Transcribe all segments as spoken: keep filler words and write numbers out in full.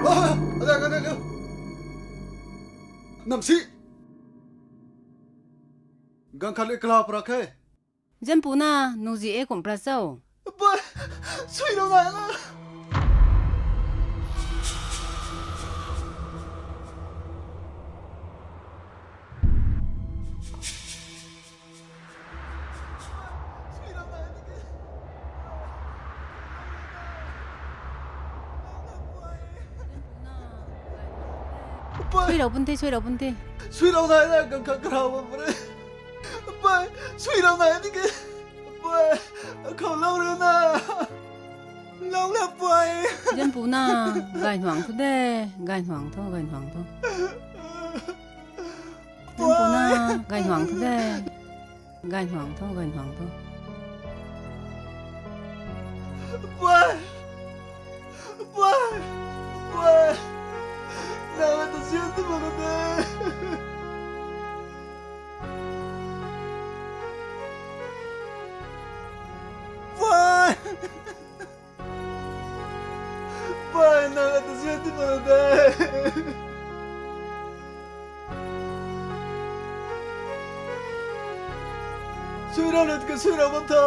Ada, ada, ada. Namsi. Ganv khat le kala pra khe. Zianpuna, nungzi e kum pra cho? Pai, sui rau nai na. Sui rau pun the, sui rau pun the. Sui rau nai na, ganv khat karau bam pare. Pai, sui rau nai ni ke. Pai, akhou lou rau na. Lou na pai. Zianpuna, gay nuang thu de, gay nuang thu, gay nuang thu. Zianpuna, gay nuang thu de. Gay nuang thu, gay nuang thu. Pai! Pai! Pai! Nang ata sian tu bang de. Pai! Pai, nang ata sian tu bang de. Sui rau lat ka sui rau bam tho.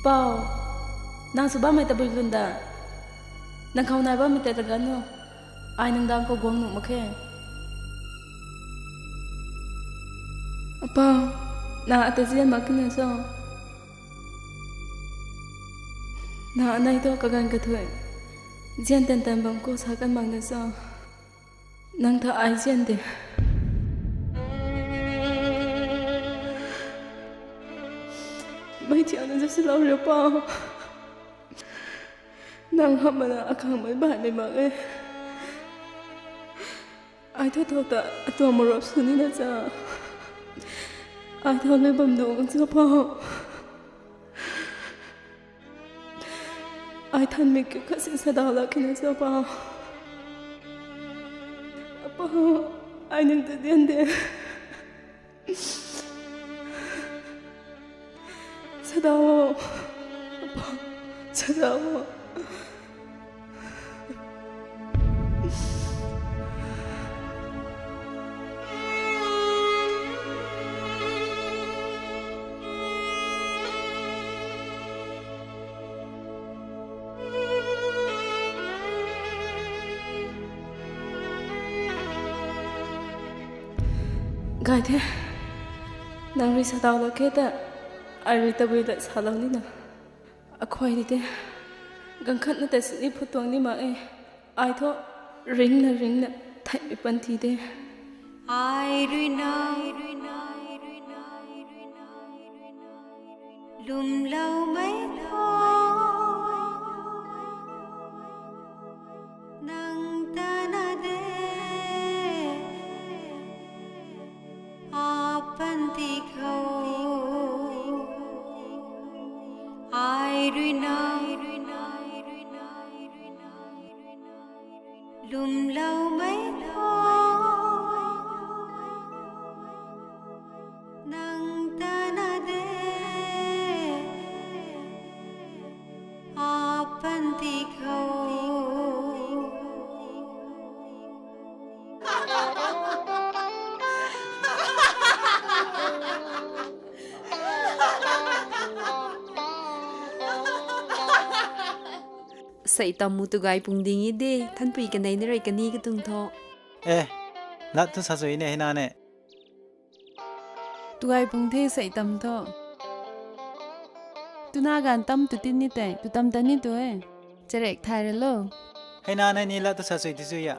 Pau, nang sw bammei tabui lun da. Nang khou nai bammei tei ta gan nu. Ai nang dang khou guang nuh mak khe. Apau, nang ata zian mak kina cho? Nang anei thu kaganv kathui zian tan tan bam khou sa kan mak na cho? Nang ta ai zian de. Mei thiang na zasi lou riu pau. Nang hamh mana akhang mei baihmei mak e. Ai thu thou ta atuang marap sw ni na cha. Ai thou lui bam du kan cha pau. Ai thanmei kiu khat si sadau lak kina cha pau. Apau, ai nang ta dian de. Sadau o. Apau, sadau o. Gay the, nang rui sadau lak khe ta, ai rui tabui lat salou nina. Akhuay di the, ganv khat na ta sini phut tuang ni mak e, ai thu ringna ringna theihmei panty de. Ai rui na, lwmloumei tho, nang ta na de, apanty khou. Ai rui na, lwmloumei tho, nang ta na de, apanty khou. Sei tammu tu gay pung ding e de, thanpui kanei na rui kani katuang tho. Eh, Lat thu sa sui ne, hei na ne. Tuai pung the sei tam tho. Tuna gan tam tu tin ni tei, tu tam tan ni tu e. Charek thai ra lo. Hei na ne ni lat thu sa sui ti sui ya.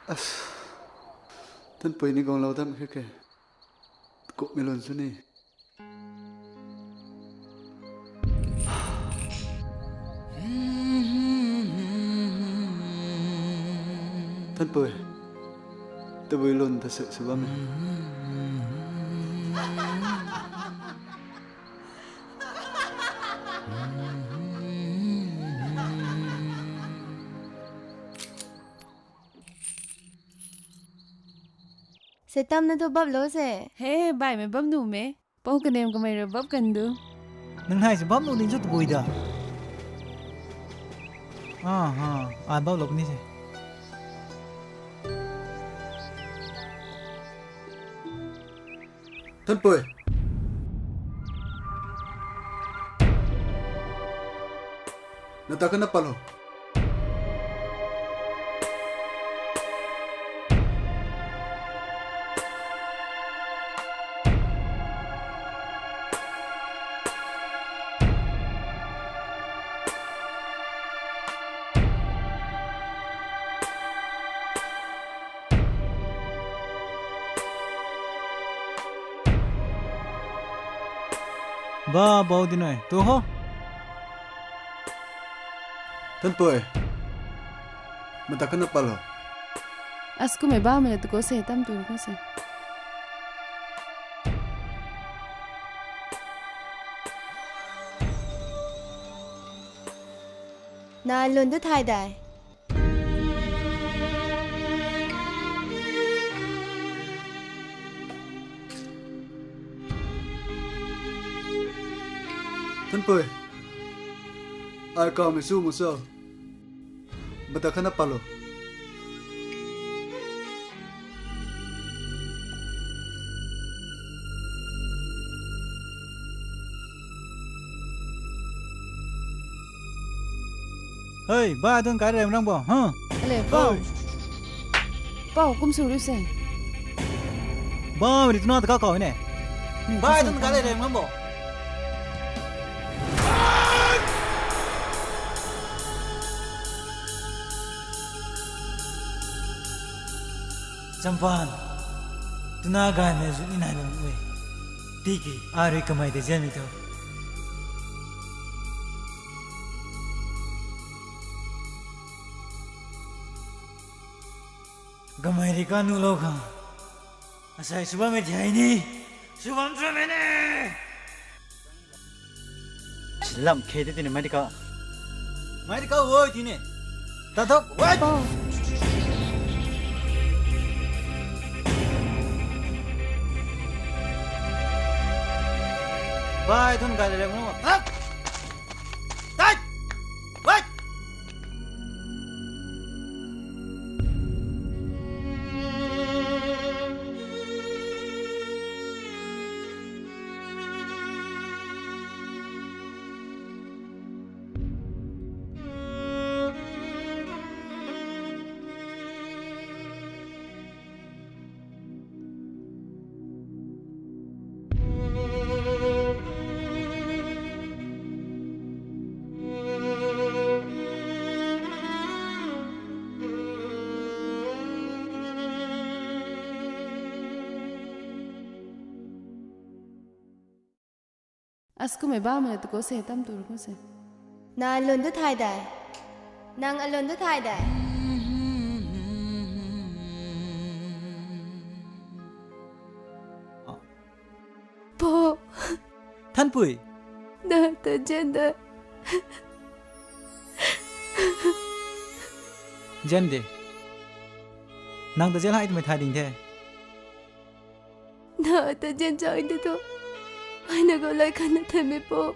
As, Tanpui ni guanglou dam khe ke. Kumhmei lun sw ni. Tanpui, tabui lun ta sek sw bam e. Seitam na thu bap lo se. He, baihmei bam nuh me. Pou kanem kamei rui bap kan du. Nang nai se bam nuh ding chu tabui da. Aha, ai bap lo puni se. Tanpui. Nata kana palo. Ba, bau di nai. Tu ho. Tanpui. Mata kana palo. As kumhmei bammei na tu ko se, tam tu ko se. Na lun tu thai dai. Tanpui. Ai kawmei su mu so. Mata kana palo. Hei, ba dun kai rem rang bo, huh? Ale, pau. Hei. Pau, kum su riu se. Ba, ri tuna ta ka kau ne. Ba dun kai rem rang bo. Champan, tuna gaymei zu ni nai lung e. Tiki, a rui kamei tei zianmei tho. Kamei rui kanuhlou khang. Asei sw bammei thei ni. Sw bam sw mei ne. Lam khe te tini mai di ka. Mai di ka, oi, tini. Ta thok, wait. Pau. Bai, thun kai le mo. Thak. Tai. Wait. As kumhmei bammei na tu ko se, tam tu ko se. Na lun tu thai dai. Nang alun tu thai dai. Thanpui! Na ta zian da. Zian de. Nang ta zian hei twmei thay ding the. Na ta zian zai de tu. Ai na khou lai khatna thaymei pou.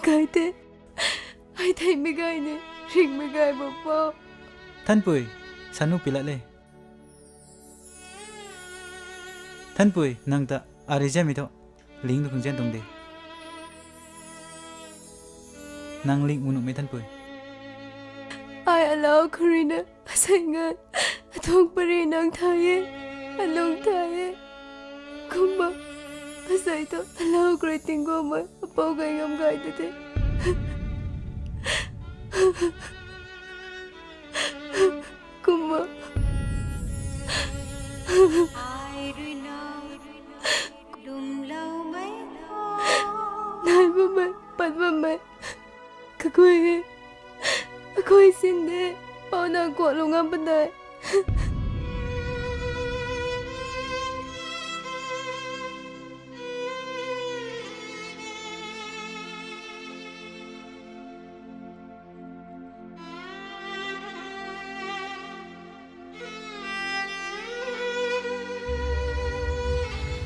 Gay the. Ai theimei gay ni, ringhmei gay bo pou. Thanpui, sanu pilat le. Thanpui, nang ta ari zianmei thu, ling tu khang zian tuang de. Nang ling u nuhmei Thanpui. Ai alau khou rui na, asei ngan, atuang pari nang thay e, alung thay e. Kumna, asei tu, alau khou rui tingguangmei, apou gay ngam gay ta the. Kumna. Nai bammei, pat bammei. Kaguay e. Kaguay sin de. Pou nang kuak lung ngam padai.